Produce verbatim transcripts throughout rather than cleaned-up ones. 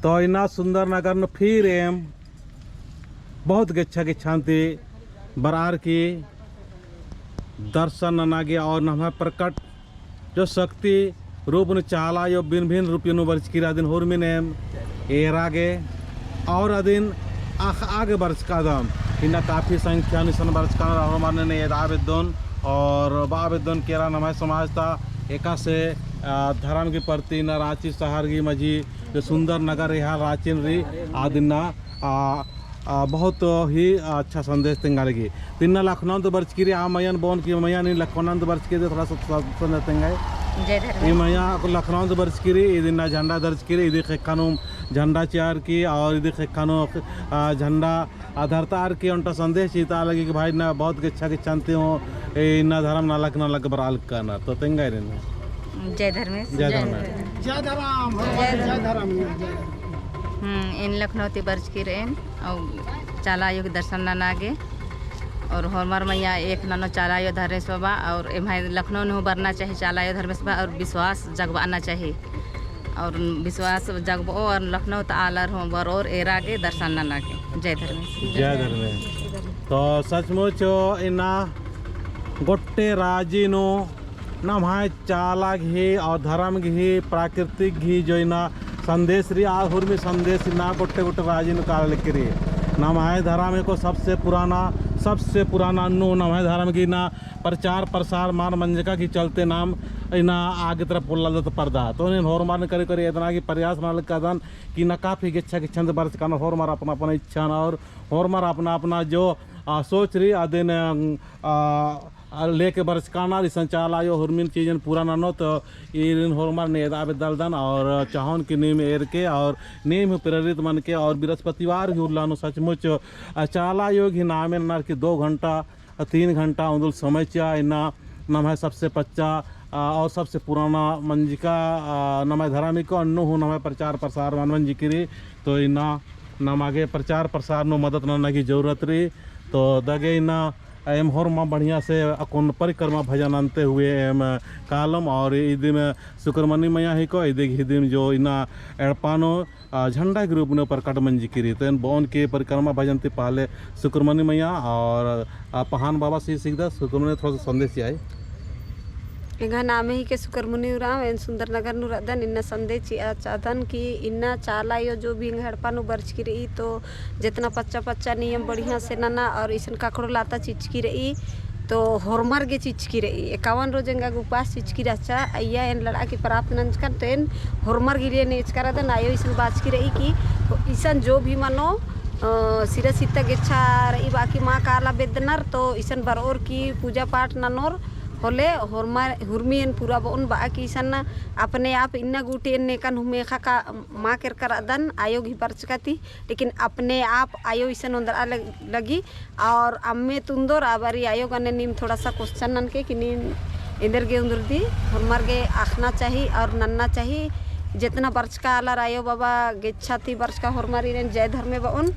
तो इन्ना सुंदर नगर नू फिर एम बहुत गेच्छा गेच्छान ती बरअर की दर्शन नना गे और नम्है प्रकट जो शक्ति रूप नू चाला आयो भिन्न भिन्न रूप नू बरचकी रई, अदिन हुरमिन एम एरा गे और अदिन अख़आ गे बरचकादम। इन्ना काफी संख्या नू इसन बरचकानर, होरमर ने एदा बेद्दोन और बआ बेद्दोन केरा नम्है समाज ता एकासे, आ, धरम की प्रति इन्ना राँची शहर की मझी जो सुंदर नगर एम्है राँची नू रई, अदिन इन्ना, आ, आ, बहुत ही अच्छा संदेश तेंगा लगी। तो इन्ना लखनऊ ती बरचकी रई, आ मइय्याँ बओन की मइय्याँ नीन लखनऊ ती बरचकी रई, थोड़ा सा स-, संदेश तेंगा। जय धर्मेश। ई मइय्याँ लखनऊ ती बरचकी रई, इदिन इन्ना झंडा धरचकी रई, इदी ख़ेक्खा नू झंडा चिअर की और इदी ख़ेक्खा नू, आ, झंडा आ धरतार की ओन्टा संदेश चिता लगी कि भाई इन्ना बहुत गेच्छा गेच्छान ती हूँ, ए इन्ना धरम नलख नलख बरआ लगनर। तो तेंगा रई। जय धर्मेश। जय धर्मेश। जय धरम, जय धरम। जय धरम। हम्म, एन लखनऊ ती बरचकी रई एन, और चाला आयो के दर्शन नना गे, और होरमर मइय्याँ एख़ ननो चाला आयो धर्मेश बाबा, और एम्है लखनऊ नू बरना चाही चाला आयो धर्मेश बाबा, और विश्वास जगबाना चाही। और विश्वास जगबओ और लखनऊ ता आलर हूँ बरओर एरा गे दर्शन नना गे। जय धर्मेश। जय धर्मेश। तो सचमुच इन्ना गोट्टे राजी नू नम्है चाला गही और धरम गही प्राकृतिक गही जो इन्ना संदेश रई, आ हुरमी संदेश इन्ना गोट्टे गोट्टे राजी नू काला लगी रई। नम्है धरम एको सबसे पुराना, सबसे पुराना नू नम्है धरम गही इन्ना प्रचार प्रसार मल मंजका की चलते नाम इन्ना आगे तरफ पोल्लालदत परदा। तो एन होरमर करी करी एदना की प्रयास नना लगदन कि इन्ना काफी गेच्छा गेच्छान ती बरचकानर, होरमर अपना अपना इच्छा नू और होरमर अपना अपना जो, आ, सोच रई अदिन, आ, आ, लेके बरचकानर, इसन चाला आयो हुरमिन चीजन पूरा ननोत, तो ईरिन होरमर ने एदा बेद्दालदन और चाहोन कि नीम एरके और नीम हूँ प्रेरित मनके और बृहस्पतिवार ही उल्ला नू सचमुच, आ, चाला आयो गही नामे ननर की दो घंटा तीन घंटा उन्दुल समय चिआ। इन्ना नम्है सबसे पच्चा, आ, और सबसे पुराना मंजका, आ, नम्है धरम एको अन्नु हूँ नम्है प्रचार प्रसार मल मंजकी रई। तो इन्ना नमा गे प्रचार प्रसार नू मदद नना की जरूरत रई। तो दगे इन्ना एम होरमा बढ़िया से अक्कुन परिक्रमा भजन नन्ते हुए एम कालम और इदिम सुक्रमनी मइया हिको, इदिम जो इन्ना एड़पा नू आ, झंडा के रूप नू प्रकट मंजकी रई। तो एन बओन के परिक्रमा भजन ती पहले सुक्रमनी मइया और, आ, पहान बाबासिन सिकदस, सुक्रमनी थोड़ा सा संदेश चिअय। एंग्है नामे हिके सुक्रमनी उराँव, एन सुंदरनगर नू रअदन। इन्ना संदेश चिआ चाहदन कि इन्ना चाला आयो जो भी एंग्है एड़पा नू बरचकी रई, तो जेतना पच्चा पच्चा नियम बढ़िया से नना और इसन ककड़ो लाता चिचकी रई, तो होरमर गे चिचकी रई। एकावन रोज एंगा गे उपास चिचकी रहचा, अइय्या एन लड़आ की प्राप्त नंजकन, तो एन होरमर गे लिए नेचका रअदन। आयो इसन बाचकी रई कि इसन जो भी मनो, अ, सिरा सिता गेच्छा रई बाकी मा काला बेद्दनर, तो इसन बरओर की पूजा पाठ ननोर होले होरमर, हुरमी एन पूरा बओन बआ की इसन अपने आप इन्ना गूटी एन नेकन हूँ मेखा का मा केरका रअदन, आयो गही बरचका ती, लेकिन अपने आप आयो इसन ओन्दरआ लग-, लगी। और अम्मे तुन्दोर आ बारी आयो गने नीम थोड़ा सा question ननके कि नीम एन्देर गे उन्दुरदी, होरमर गे अख़ना चाही और नन्ना चाही। जेतना बरचका आलर आयो बाबा गेच्छा ती बरचका होरमारिन जय धर्मे बओन,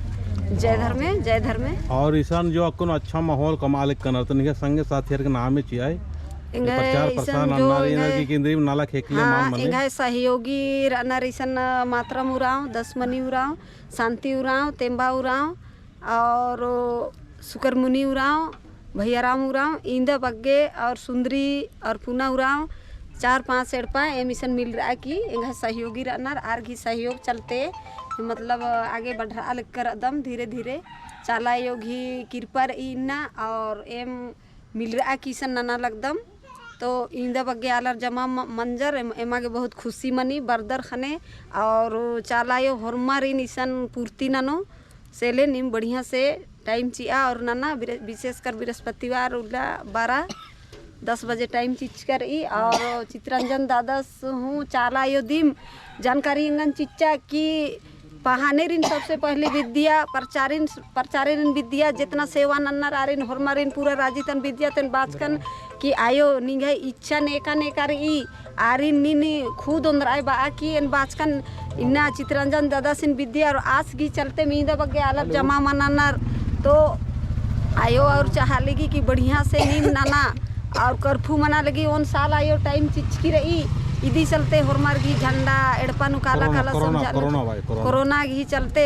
जय धर्मे, जय धर्मे। और इसन जो अक्कुन अच्छा माहौल कमआ लगनर, तो निंग्है संगे साथियर के नामे चिअय। एंग्है प्रचार इसन प्रसार जो नन्ना रई एंग्है, की केंद्रीय नाला खेकले हाँ, मान मने। एंग्है सहयोगी रअनर इसन मातरम उराँव, दसमनी उराँव, शांति उराँव, तेम्बा उराँव, और सुकरमुनी उराँव, भैयाराम उराँव, इन्दा बग्गे और सुन्दरी और पुना उराँव, चार पाँच एड़पा एम इसन मिलरआ की एंग्है सहयोगी रअनर, आर गही सहयोग चलते मतलब आगे बढ़रआ लक्कर रअदम धीरे धीरे। चाला आयो गही किरपा रई इन्ना और एम मिलरआ की इसन नना लगदम। तो इन्दा बग्गे आलर जमा म-, मंजर एम-, एमा गे बहुत खुशी मनी बरदर ख़ने। और चाला आयो होरमारिन इसन पूर्ति ननो, सेले नीम बढ़िया से time चिआ और नना, बिर-, विशेषकर बृहस्पतिवार उल्ला बारह दस बजे time चिचका रई। और चितरंजन दादस हूँ चाला आयो दिम जानकारी एंगन चिच्चा कि पहानेरिन सबसे पहले बिद्दिया, प्रचारिन, प्रचारेरिन बिद्दिया, जेतना सेवा नन्नर आरिन होरमारिन पूरा राजी तन बिद्दिया। तेन बाचकन कि आयो निंग्है इच्छा नेका नेका रई, आरिन नीन खुद ओन्दरआय बआ की एन बाचकन इन्ना चितरंजन दादासिन बिद्दिया और आस गही चलते इन्दा बग्गे आलर जमा मनानर। तो आयो और चाहा लगी कि बढ़िया से नीम नना और कर्फ्यू मना लगी। ओन साल आयो time चिचकी रई, इदी चलते होरमर गही झंडा एड़पा नू काला कोरोना, काला कोरोना, समझा कोरोना भाई, कोरोना। कोरोना गही चलते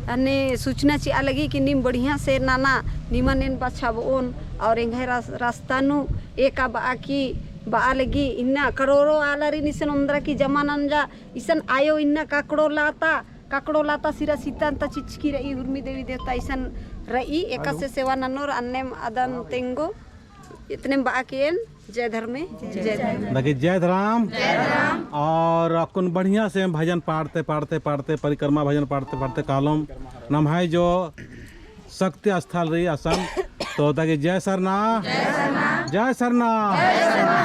अन्ने सूचना चिआ लगी कि नीम बढ़िया से नना, निमन एन बछाबओन, और एंग्है रास-, रास्ता नू एका बआ की बआ लगी, इन्ना करोड़ों आलारिन इसन ओन्द्रा की जमा नंजा, इसन आयो इन्ना काकड़ो लाता, काकड़ो लाता सिरा सीता ता चिचकी रई, उर्मी देवी देवता इसन रई, एकासे सेवा ननोर अन्नेम अदन तेंगो। इतनेम बआ की एन जय धर्मे, जय धर्मे। बाकी जय धर्म। जय धर्म। और अक्कुन बढ़िया से भजन पाड़ते, पाड़ते, पाड़ते, परिक्रमा भजन पाड़ते, पाड़ते कालोम नम्है जो शक्ति स्थल रई असन। तो ताकि जय सरना, जय सरना,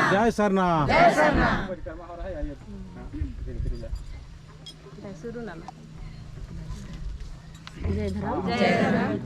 जय सरना। जय धर्म। जय धर्म।